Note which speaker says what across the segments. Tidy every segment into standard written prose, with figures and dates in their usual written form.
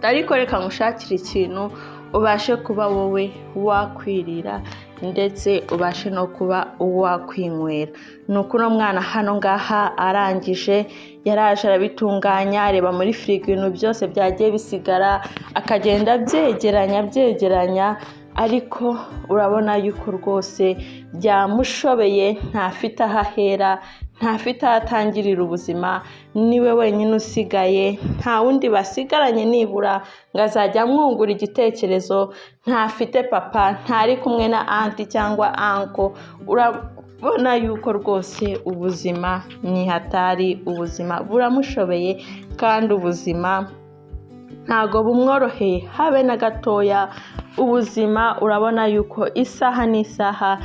Speaker 1: Ariko reka ngushakire ikintu ubashe kuba wowe wakwirira, ndetse ubashe no kuba wakwinywera. Ni uko uno mwana hano ngaha arangije yaraje arabitunganya, areba muri firigo ibintu byose byagiye bisigara, akagenda abyegeranya abyegeranya, ariko urabona yuko rwose byamushobeye, ntafite aho ahera, ntafite aho atangirira ubuzima, niwe wenyine usigaye, nta wundi basigaranye nibura ngo azajya amwungura igitekerezo, ntafite papa, ntari kumwe na aunty cyangwa uncle. Urabona yuko rwose ubuzima ni hatari, ubuzima buramushobeye kandi ubuzima ntago bumworoheye habe na gatoya. Ubuzima urabona yuko isaha n'isaha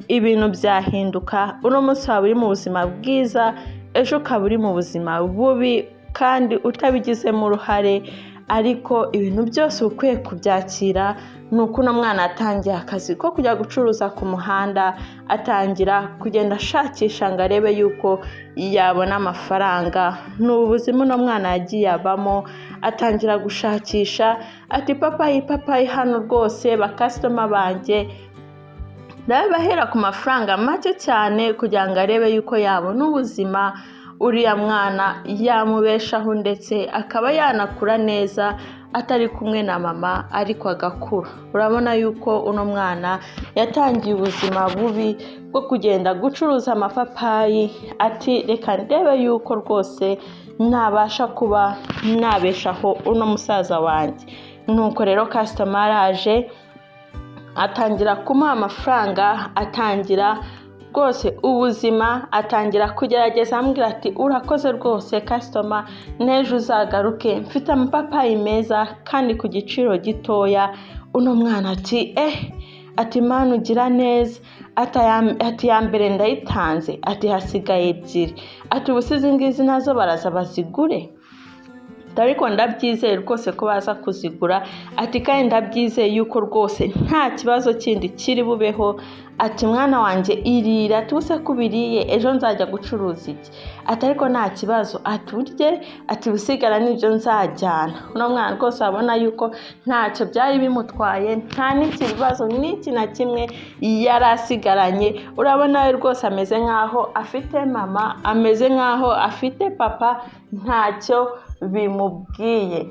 Speaker 1: ibintu byahinduka, uno munsi waba uri mu buzima bwiza, ejo ukaba uri mu buzima bubi kandi utabigizemo uruhare, ariko ibintu byose uba ukwiye kubyakira. Ni uko uno mwana yatangiye akazi ko kujya gucuruza ku muhanda, atangira kugenda ashakisha ngo arebe yuko yabona amafaranga. Ni ubu buzima uno mwana yagiye abamo, atangira gushakisha ati: "Papayi, papayi hano rwose, ba customer banjye ndabahera ku mafaranga make cyane," kugira ngo arebe yuko yabona ubuzima uriya mwana yamubeshaho, ndetse akaba yanakura neza atari kumwe na mama, ariko agakura. Urabona yuko uno mwana yatangiye ubuzima bubi bwo kugenda gucuruza amapapayi, ati: "Reka ndebe yuko rwose nabasha kuba nabeshaho uno musaza wanjye." Nuko rero customer araje, atangira kumuha amafaranga, atangira rwose ubuzima, atangira kugerageza, amubwira ati: "Urakoze rwose customer, n'ejo uzagaruke, mfite amapapayi meza kandi ku giciro gitoya." Uno mwana ati: "Eh," ati: "Mana ugira neza," ati: "Ya mbere ndayitanze," ati: "Hasigaye ebyiri," ati: "Ubu izi ngizi nazo baraza bazigure, ariko ndabyizeye rwose ko baza kuzigura," ati: "Kandi ndabyizeye yuko rwose nta kibazo kindi kiri bubeho." Ati: "Mwana wanjye, irira," ati: "Ubuse ko ubiriye, ejo nzajya gucuruza iki?" Ati: "Ariko nta kibazo," ati: "Urye," ati: "Usigara n'ibyo nzajyana." Uno mwana rwose abona yuko ntacyo byari bimutwaye, nta n'ikibazo n'iki na kimwe yari asigaranye. Urabona we rwose ameze nk'aho afite mama, ameze nk'aho afite papa, ntacyo bimubwiye.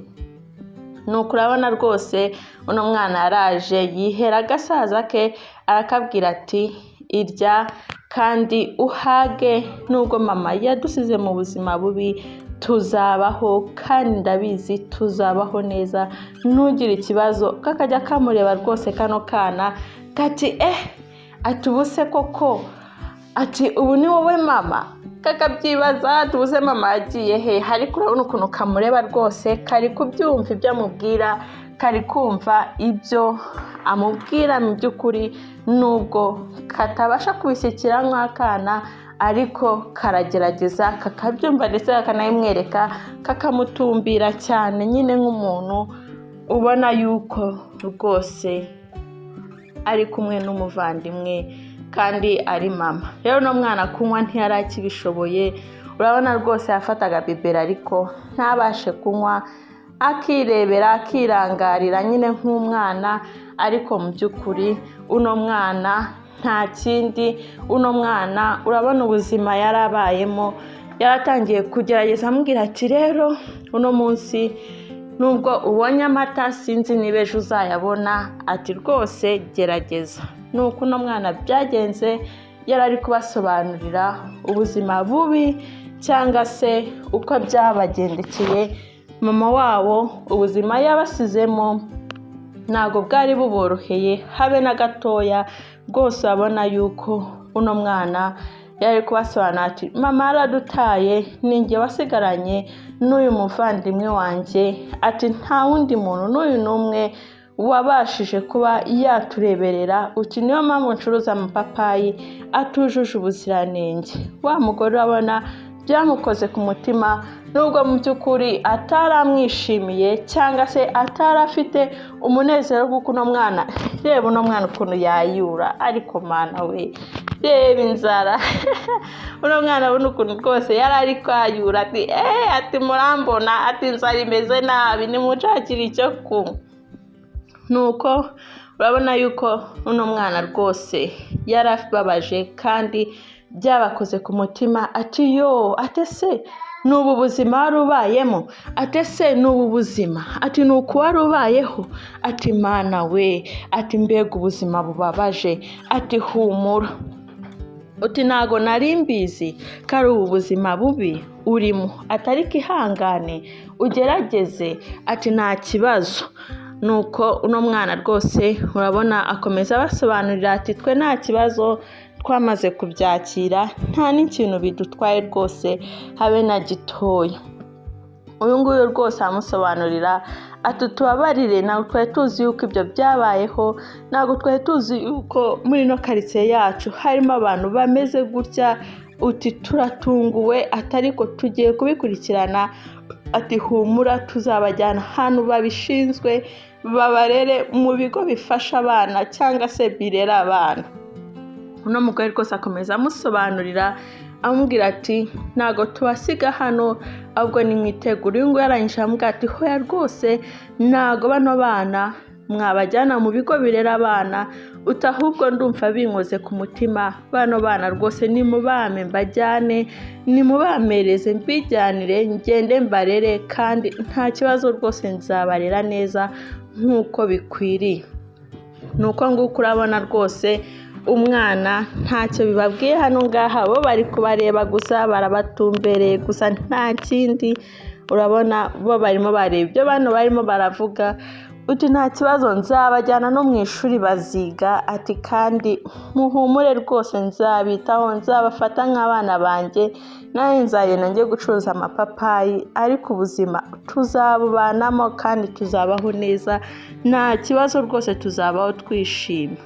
Speaker 1: Nuko urabona rwose uno mwana yaraje yihera agasaza ke, arakabwira ati: "Irya kandi uhage, nubwo mama yadusize mu buzima bubi, tuzabaho kandi ndabizi tuzabaho neza, ntugire ikibazo." Kakajya kamureba rwose kano kana kati: "Eh," ati: "Ubu se koko," ati: "ubu ni wowe mama?" Kakabyibaza ati: "Ubu se mama yagiye he?" Ariko urabona ukuntu kamureba rwose, kari kubyumva ibyo amubwira, kari kumva ibyo amubwira mu by'ukuri, nubwo katabasha kubishyikira nk'akana, ariko karagerageza kakabyumva, ndetse kakanabimwereka, kakamutumbira cyane nyine nk'umuntu ubona yuko rwose ari kumwe n'umuvandimwe kandi ari mama. Rero uno mwana kunywa ntiyari akibishoboye, urabona rwose yafataga bibero ariko ntabashe kunywa, akirebera, akirangarira nyine nk'umwana. Ariko mu by'ukuri uno mwana nta kindi, uno mwana urabona ubuzima yari abayemo, yaratangiye kugerageza, amubwira ati: "Rero uno munsi nubwo ubonye amata, sinzi niba ejo uzayabona," ati: "Rwose gerageza." Nuko uno mwana byagenze, yari ari kubasobanurira ubuzima bubi cyangwa se uko byabagendekeye mama wabo, ubuzima yabasizemo ntabwo bwari buboroheye habe na gatoya. Rwose urabona yuko uno mwana yari kubasobanurira ati: "Mama yaradutaye, ninjye wasigaranye n'uyu muvandimwe wanjye," ati: "Nta wundi muntu n'uyu n'umwe wabashije kuba yatureberera," uti: "Niyo mpamvu ncuruza amapapayi atujuje ubuziranenge." Wa mugore urabona byamukoze ku mutima. Nubwo mu by'ukuri ataramwishimiye cyangwa se atarafite umunezero kuko uno mwana, reba uno mwana ukuntu yayura, ariko mana we, reba inzara. Uno mwana abona ukuntu rwose yari ari kwayura, ati eee, ati murambona, ati inzara imeze nabi, nimunshakire icyo kunywa. Nuko urabona yuko uno mwana rwose yarababaje kandi byabakoze ku mutima, ati yo, ate se ni ubu buzima wari ubayemo? Ate se ni ubu buzima? Ati ni uku wari ubayeho? Ati mana we, ati mbega ubuzima bubabaje, ati humura, uti ntago nari mbizi ko ari ubu buzima bubi urimo, ati ariko ihangane ugerageze, ati nta kibazo. Nuko uno mwana rwose urabona akomeza abasobanurira ati twe nta kibazo, twamaze kubyakira, nta n'ikintu bidutwaye rwose habe na gitoya. Uyu nguyu rwose amusobanurira ati tubabarire, ntabwo twari tuzi yuko ibyo byabayeho, ntabwo twari tuzi yuko muri ino karitsiye yacu harimo abantu bameze gutya, uti turatunguwe, ati ariko tugiye kubikurikirana, ati humura tuzabajyana ahantu babishinzwe babarere mu bigo bifasha abana cyangwa se birera abana. Uno mugore rwose akomeza amusobanurira amubwira ati ntabwo tubasiga hano, ahubwo nimwitegure. Uyu nguyu arangije aramubwira ati hoya rwose ntabwo bano bana mwabajyana mu bigo birera abana, uti ahubwo ndumva binkoze ku mutima, bano bana rwose nimubame mbajyane, nimubamereze mbijyanire, ngende mbarere, kandi nta kibazo rwose nzabarera neza nk'uko bikwiriye. Ni uko nguko urabona rwose umwana ntacyo bibabwiye hano ngaha, bo bari kubareba gusa, barabatumbereye gusa nta kindi. Urabona bo barimo bareba ibyo bano barimo baravuga, uti nta kibazo nzabajyana no mu ishuri baziga, ati kandi muhumure rwose nzabitaho, nzabafata nk'abana banjye, nanjye nzagenda njye gucuruza amapapayi, ariko ubuzima tuzabubanamo kandi tuzabaho neza, nta kibazo rwose tuzabaho twishimye.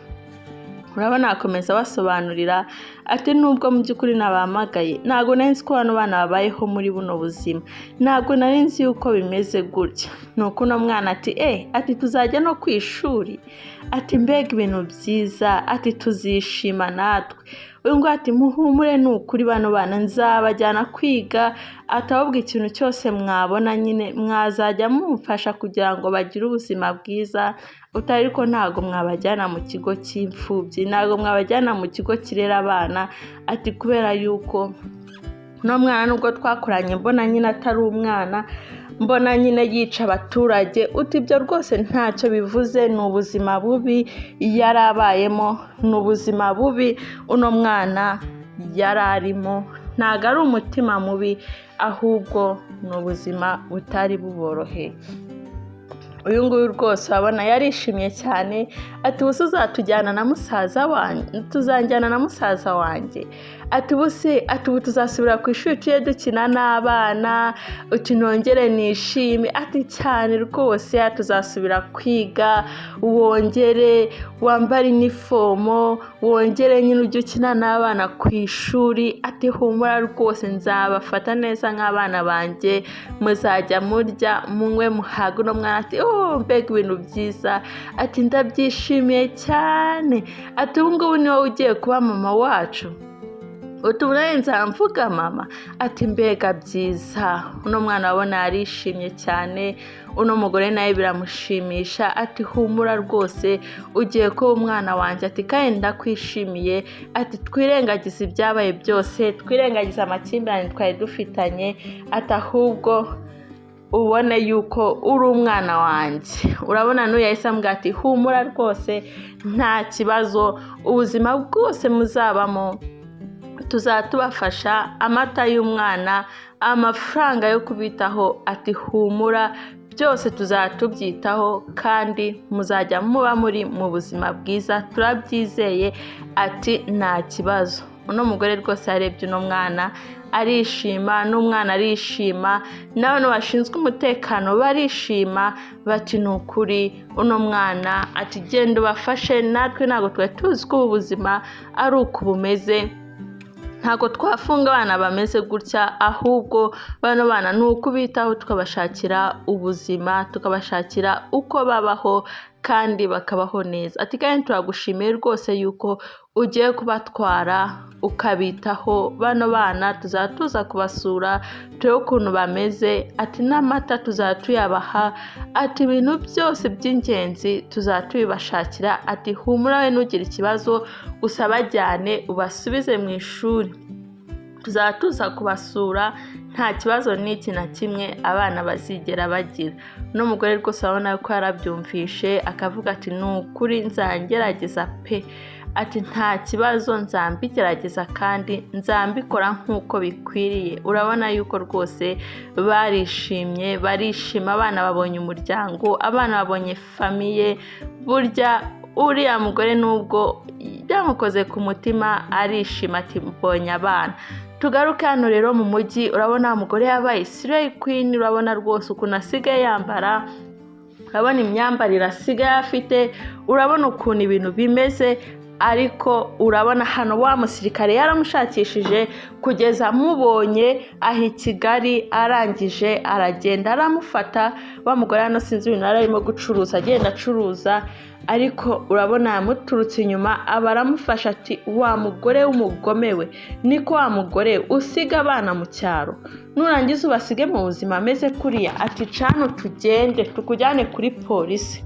Speaker 1: Urabona akomeza abasobanurira ati nubwo mu by'ukuri nabahamagaye, ntabwo nari nzi ko bano bana babayeho muri buno buzima, ntabwo nari nzi yuko bimeze gutya. Nuko uno mwana ati ati tuzajya no ku ishuri, ati mbega ibintu byiza, ati tuzishima natwe. Uyu nguyu ati muhumure ni ukuri bano bana nzabajyana kwiga, ati ahubwo ikintu cyose mwabona nyine mwazajya mumfasha kugira ngo bagire ubuzima bwiza, uti ariko ntabwo mwabajyana mu kigo cy'imfubyi, ntabwo mwabajyana mu kigo kirera abana, ati kubera yuko uno mwana nubwo twakoranye mbona nyine atari umwana, mbona nyine yica abaturage, uti ibyo rwose ntacyo bivuze, ni ubuzima bubi yari abayemo, ni ubuzima bubi uno mwana yari arimo, ntabwo ari umutima mubi, ahubwo ni ubuzima butari buboroheye. Uyu nguyu rwose urabona yarishimye cyane, ati ubuse uzatujyana na musaza wanjye, tuzanjyana na musaza wanjye, ati ubuse, ati ubu tuzasubira ku ishuri tujye dukina n'abana, uti nongere nishime, ati cyane rwose tuzasubira kwiga, wongere wambare inifomo, wongere nyine ujye ukina n'abana ku ishuri, ati humura rwose nzabafata neza nk'abana banjye, muzajya murya munywe muhage. Uno mwana ati oh mbega ibintu byiza, ati ndabyishimiye cyane, ati ubu ngubu ni wowe ugiye kuba mama wacu, uti ubu nzamvuga mama, ati mbega byiza. Uno mwana wabona yarishimye cyane, uno mugore nawe biramushimisha, ati humura rwose ugiye kuba umwana wanjye, ati kandi ndakwishimiye, ati twirengagize ibyabaye byose, twirengagize amakimbirane twari dufitanye, ati ahubwo ubone yuko uri umwana wanjye. Urabona n'uyu yahise amubwira ati humura rwose nta kibazo, ubuzima bwose muzabamo tuzaba tubafasha, amata y'umwana, amafaranga yo kubitaho, ati humura byose tuzaba tubyitaho kandi muzajya muba muri mu buzima bwiza, turabyizeye, ati nta kibazo. Uno mugore rwose yarebye uno mwana arishima, n'umwana arishima, n'abantu bashinzwe umutekano barishima, bati ni ukuri uno mwana, ati genda ubafashe, natwe ntabwo twari tuzi ko ubu buzima ari uku bumeze, Ntabwo twafunga abana bameze gutya, ahubwo bano bana ni ukubitaho, tukabashakira ubuzima, tukabashakira uko babaho kandi bakabaho neza. Ati kandi turagushimiye rwose yuko ugiye kubatwara ukabitaho. Bano bana tuzaba tuza kubasura turebe ukuntu bameze. Ati n'amata tuzaba tuyabaha. Ati ibintu byose by'ingenzi tuzaba tubibashakira. Ati humura we, ntugire ikibazo, gusa bajyane ubasubize mu ishuri, tuzaba tuza kubasura, nta kibazo n'iki na kimwe abana bazigera bagira. N'umugore rwose urabona ko yarabyumvishe, akavuga ati ni ukuri nzagerageza pe. Ati nta kibazo, nzambigerageza kandi nzambikora nk'uko bikwiriye. Urabona yuko rwose barishimye, barishima, abana babonye umuryango, abana babonye famille. Burya uriya mugore nubwo byamukoze ku mutima, arishima, ati mbonye abana. Tugaruke hano rero mu mujyi, urabona umugore yabaye slay queen. Urabona rwose ukuntu asigaye yambara, urabona imyambarire asigaye afite, urabona ukuntu ibintu bimeze. Ariko urabona hano wa musirikare yaramushakishije kugeza amubonye aho i Kigali, arangije aragenda aramufata. Wa mugore hano sinzi ibintu yari arimo gucuruza, agenda acuruza, ariko urabona yamuturutse inyuma, aba aramufasha, ati wa mugore w'umugome we, niko wa mugore usiga abana mu cyaro, nurangiza ubasige mu buzima ameze kuriya? Ati cana tugende tukujyane kuri polisi.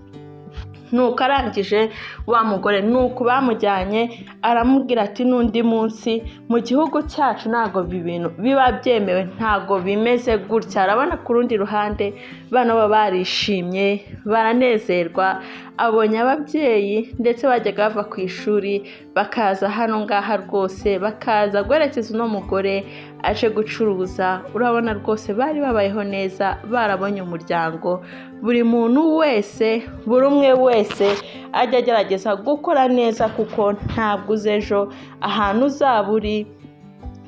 Speaker 1: Nuko arangije wa mugore, nuko bamujyanye, aramubwira ati n'undi munsi mu gihugu cyacu ntabwo ibi bintu biba byemewe, ntabwo bimeze gutya. Urabona ku rundi ruhande bano baba barishimye, baranezerwa, abonye ababyeyi, ndetse bajyaga bava ku ishuri bakaza hano ngaha rwose, bakaza guherekeza uno mugore aje gucuruza. Urabona rwose bari babayeho neza, barabonye umuryango. Buri muntu wese, buri umwe wese ajya agerageza gukora neza, kuko ntabwo uzi ejo ahantu uzaba uri,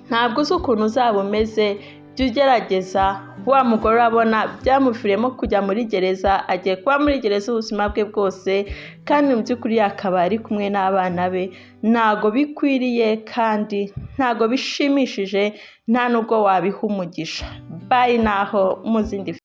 Speaker 1: ntabwo uzi ukuntu uzaba umeze. Jya ugerageza. Wa mugore urabona byamuviriyemo kujya muri gereza, agiye kuba muri gereza ubuzima bwe bwose, kandi mu by'ukuri akaba ari kumwe n'abana be. Ntabwo bikwiriye kandi ntabwo bishimishije, nta nubwo wabiha umugisha. Bye, naho mu zindi.